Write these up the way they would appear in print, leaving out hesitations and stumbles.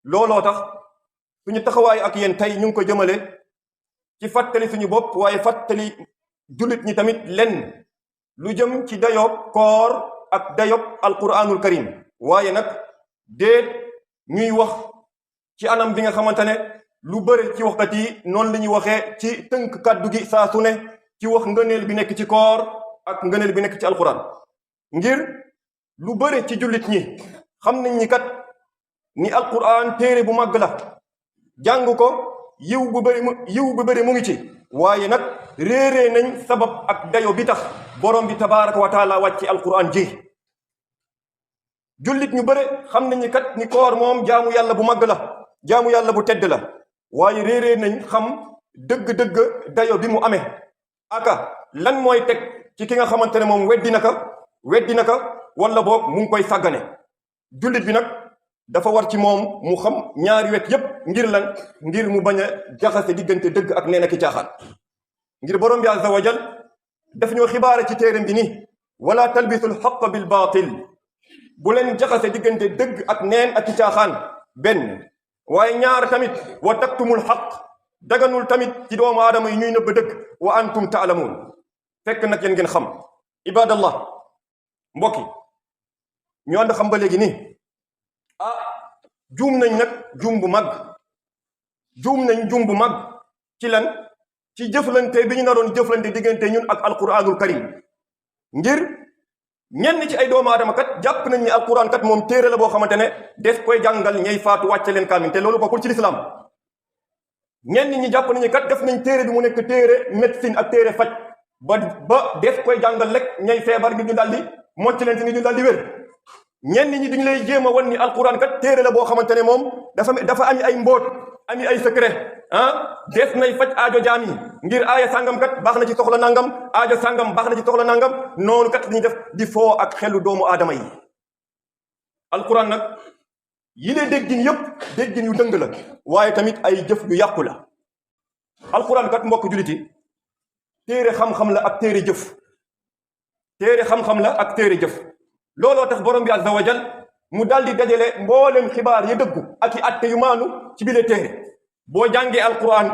looloo tax suñu taxawaay ak yéen tey ñu ngi ko jëmale ci fàttali suñu bopp waaye fàttali jullit ñi tamit lenn lu jëm ci dayob koor ak dayob alquranul karim waaye nag déet ñuy wax ci anam bi nga xamante ne lu bëri ci waxkat yi noonu la ñuy waxee ci tënk kàddu gi saa su ne ci wax ngëneel bi nekk ci koor ak ngëneel bi nekk ci alquran ngir lu bëri ci jullit ñi xam nañ ni kat ni alquran téere bu màgg la jàng ko yiw bu bëri mu ngi ci waaye nag réeree nañ sabab ak dayo bi tax borom bi tabaraka wa taala wàcci alquran ji jullit ñu bëri xam nañ ni kat ni koor moom jaamu yàlla bu màgg la jaamu yàlla bu tedd la waaye réeree nañ xam dëgg-dëgg dayo bi mu amee aka lan mooy teg ci ki nga xamante ne moom weddi na ka wala boog mu ngi koy sàggane jullit bi nag dafa war ci moom mu xam ñaari wet yépp ngir lan ngir mu bañ a jaxase diggante dëgg ak neen ak caaxaan ngir borom bi azza wa jal daf ñoo xibaare ci téeram bi ni wala talbisul xaq bil baatil bu leen jaxase diggante dëgg ak neen ak caaxaan benn waaye ñaar tamit wa taktumul xaq daganul tamit ci doomu aadama yi ñuy nëbb dëgg wa antum taalamuun fekk nag yéen ngeen xam ibadallah mbokki ñu ànd xam ba léegi nii juum nañ nag juum bu mag ci lan ci jëflante bi ñu naroon jëflante diggante ñun ak alquranul karim ngir ñenn ci ay doomu aadama kat jàpp nañ ni alquran kat moom téere la boo xamante ne des koy jàngal ñay faatu wàcce leen kaamin te loolu bokkul ci lislaam ñenn ñi jàpp nañu kat def nañ téere bi mu nekk téere médecine ak téere faj ba des koy jàngal rek ñay feebar ngir ñu daldi mocc leen si ngir ñu daldi wér ñenn ñi dañu lay jéem a wan ni alquran kat téere la boo xamante ne moom dafa ami ay mbóot ami ay secret des nay faj aajo jaam yi ngir aaya sàngam kat baax na ci soxla nangam aajo sàngam baax na ci soxla nangam noonu kat dañuy def di foo ak xelu doomu aadama yi alquran nag yi lee déggin yépp déggin yu dëng la waaye tamit ay jëf yu yàqu la alquran kat mbokk juliti téere xam-xam la ak téere jëf looloo tax borom bi azza wa jal mu daldi dajale mboolem xibaar yi dëggu ak i atte yu maanu ci bile téere boo jàngee alquran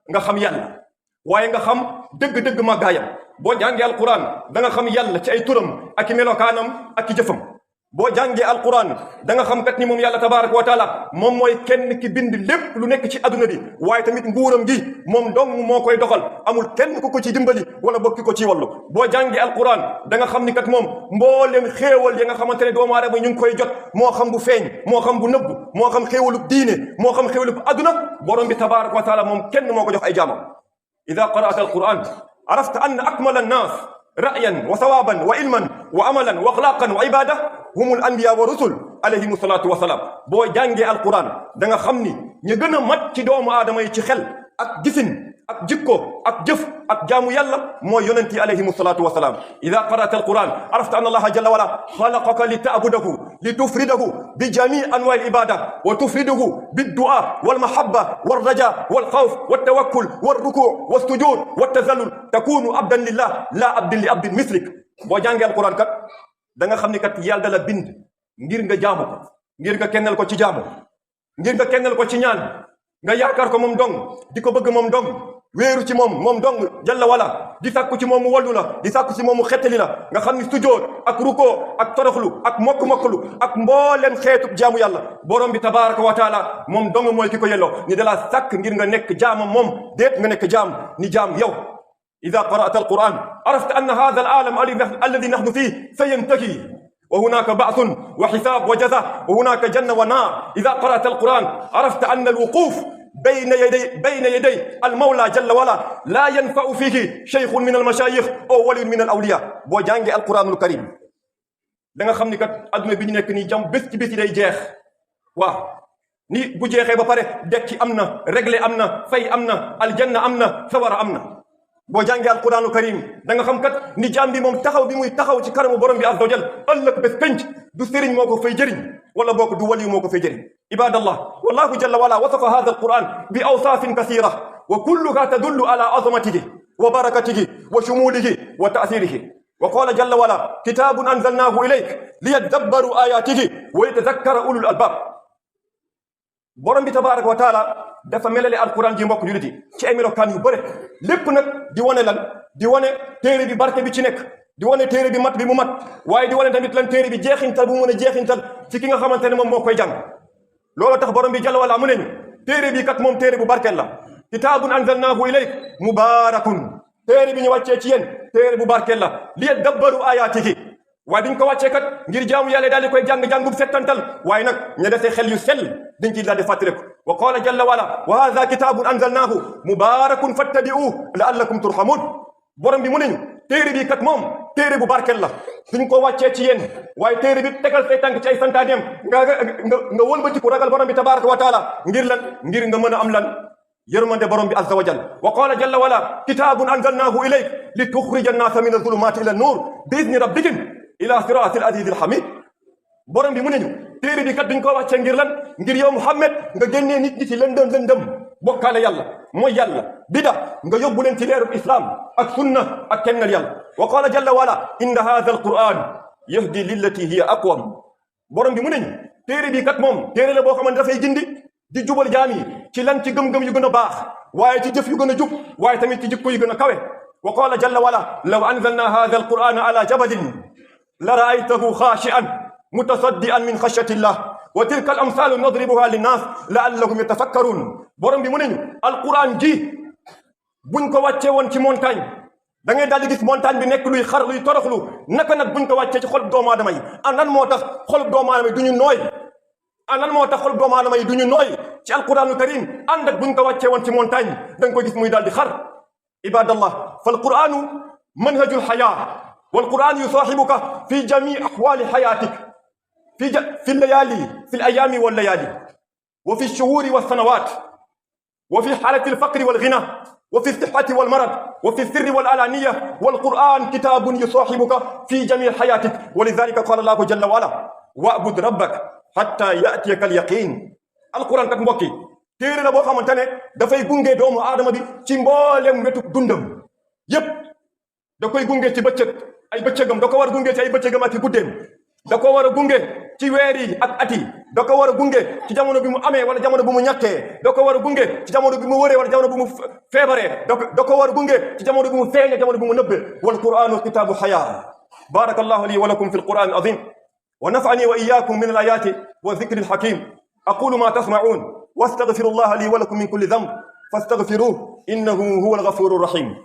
nga xam yàlla waaye nga xam dëgg-dëgg màggaayam boo jàngee alquran da nga xam yàlla ci ay turam ak i melokaanam ak i jëfam boo jàngee alquran da nga xam kat ni moom yàlla tabaraka wa taala moom mooy kenn ki bind lépp lu nekk ci adduna bi waaye tamit nguuram gi moom dong moo koy doxal amul kenn ku ko ci dimbali wala bokki ko ci wallu boo jàngee alquran da nga xam ni kat moom mboolem xéewal ya nga xamante ne doomu aadama ñu ngi koy jot moo xam bu feeñ moo xam bu nëbb moo xam xéewalub diine moo xam xéewalub adduna borom bi tabaraka wa taala moom kenn moo ko jox ay jaamam ida qara'ta alquran arafta anna akmala annas ra'yan wa sawaban wa ilman wa amalan wa axlaqan wa ibada humul anbiya wa rusul alayhimu salaatu wa salaam boo jàngee alquran da nga xam ni ñu gën a mat ci doomu aadama yi ci xel ak gisin ak jikko ak jëf ak jaamu yàlla mooy yonent yi alayhimu salaatu wa salaam ida qara'ta alquran arafta anna allaha jalla wala xalaqaka li ta'budahu li tufridahu bi jami anwa'i al-ibada wa tufridahu bid-du'a wal mahabba wal raja wal khawf wat tawakkul wal ruku' was sujud wat tazallul takunu abdan lillah la abdan li abdin mislik boo jàngee alquran kat da nga xam ni kat yàlla da la bind ngir nga jaamu ko ngir nga kennal ko ci jaamu ngir nga kennal ko ci ñaan nga yaakaar ko moom dong di ko bëgg moom dong wéeru ci moom dong jalla wala di sàkku ci moom mu wallu la di sàkku ci moom mu xettali la nga xam ni sujood ak rukoo ak toroxlu ak mokk-mokklu ak mboolem xeetu jaamu yàlla borom bi tabaraka wa taala moom dong mooy ki ko yelloo ni dalaa sàkk ngir nga nekk jaamam moom déet nga nekk jaam ni jaam yow إذا قرأت القرآن عرفت أن هذا العالم الذي نحن فيه سينتهي وهناك بعث وحساب وجزاء وهناك جنة ونار إذا قرأت القرآن عرفت أن الوقوف بين يدي المولى جل وعلا لا ينفع فيه شيخ من المشايخ أو ولي من الأولياء boo jàngee alquranul karim da nga xam ni kat adduna bi ñu nekk nii jam bés ci bés yi day jeex waaw ni bu jeexee ba pare dekki am na réglé am na fay am na aljanna am na sawara am na boo jàngee alquranu karim da nga xam kat ni jaam bi moom taxaw bi muy taxaw ci kanamu borom bi azza wa jal ëllëg bés penc du sëriñ moo ko fay jëriñ wala boo ko du waliyu moo ko fay jëriñ ibadallah wallahu jalla wala wasafa hada alquran bi awsafin kasira wa kulluha tadullu ala azamatihi wa barakatihi wa shumulihi wa ta'sirihi wa qala jalla wala kitabun anzalnahu ilayk liyadabbaru ayatihi wa yatadhakkara ulul albab borom bi tabaraka wa taala dafa melale alquran ji mbokk jullit yi ci ay melokaan yu bëre lépp nag di wane lan di wane téere bi barke bi ci nekk di wane téere bi mat bi mu mat waaye di wane tamit lan téere bi jeexintal bu mu mën a jeexintal ci ki nga xamante ne moom moo koy jàng loolu tax borom bi jalla wala mu ne ñu téere bi kat moom téere bu barkeel la kitaabun anzalnaahu ilayk mubaarakun téere bi ñu wàccee ci yéen téere bu barkeel la liyadabbaru ayaatihi waaye duñ ko wàccee kat ngir jaamu yàlla daal di koy jàng-jàngub settantal waaye nag ña desee xel yu sell dañ ciy daal di fàttaliku wa qaala jalla wala wa haadha kitaabun anzalnaahu mubaarakun fattabi'uuhu la'allakum turhamuun borom bi mu ne ñu téere bi kat moom téere bu barkeel la duñ ko wàccee ci yéen waaye téere bi tegal say tànk ci ay santaaneem nga wëlbatiku ragal borom bi tabaraka wa taala ngir lan ngir nga mën a am lan yërmande borom bi azza wa jal wa qaala jalla wala kitaabun anzalnaahu ilayk li tuxrija annaasa min azulumaati ila nuur bi izni rabbihim ila siraatil aziizil hamiid borom bi mu ne ñu téere bi kat duñ ko wàccee ngir lan ngir yow Muhammad nga génnee nit ñi ci lëndëm bokkaale yàlla mooy yàlla bida nga yóbbu leen ci leerub islam ak sunna ak kennal yàlla wa qaala jalla wala inna haadha alquran yahdi lillati hiya aqwam borom bi mu ne ñu téere bi kat moom téere la boo xamante dafay gindi di jubal jaam yi ci lan ci gëm-gëm yu gën a baax waaye ci jëf yu gën a jub waaye tamit ci jikko yu gën a kawe wa qaala jalla wala law anzalna haadha alqurana ala jabalin la raaytahu xaashi'an mutasaddian min xashyati llah wa tilka al amsaalu nadribuha linnaas laallahum yatafakkaruun borom bi mu ne ñu alquran ji buñ ko wàccee woon ci montagne da ngay daal di gis montagne bi nekk luy xar luy toroxlu naka nag buñ ko wàccee ci xolub doomu aadama yi lan moo tax xolub doomu aadama yi du ñu nooy lan moo tax xolub doomu aadama yi du ñu nooy ci alquranul karim ànd ak buñ ko wàccee woon ci montagne da nga koy gis muy daal di xar ibadallah fa alquranu manhaju lxayaa والقرآن يصاحبك في جميع أحوال حياتك في الليالي في الأيام والليالي وفي الشهور والسنوات وفي حالة الفقر والغنى وفي الصحة والمرض وفي السر والعلانية والقرآن كتاب يصاحبك في جميع حياتك ولذلك قال الله جل وعلا واعبد ربك حتى يأتيك اليقين القرآن kat mbokk yi téere la boo xamante ne dafay gunge doomu aadama bi ci mboolem wetu dundam yépp da koy gunge ci bëccëg ay bëccëgam da ko war a gunge ci ay bëccëgam ak i guddeem da ko war a gunge ci weer yi ak at yi da ko war a gunge ci jamono bi mu amee wala jamono bi mu ñàkkee da ko war a gunge ci jamono bi mu wëree wala jamono bi mu feebaree da ko war a gunge ci jamono bi mu feeñee jamono bi mu nëbbee wal qur'anu kitaabu xayaa barakallahu li wa lakum fi alqur'an azim wa nafa'ani wa iyyakum min alayati wa dhikri alhakim aqulu ma tasma'un wastaghfiru allaha li wa lakum min kulli dhanb fastaghfiruhu innahu huwa alghafuru rahim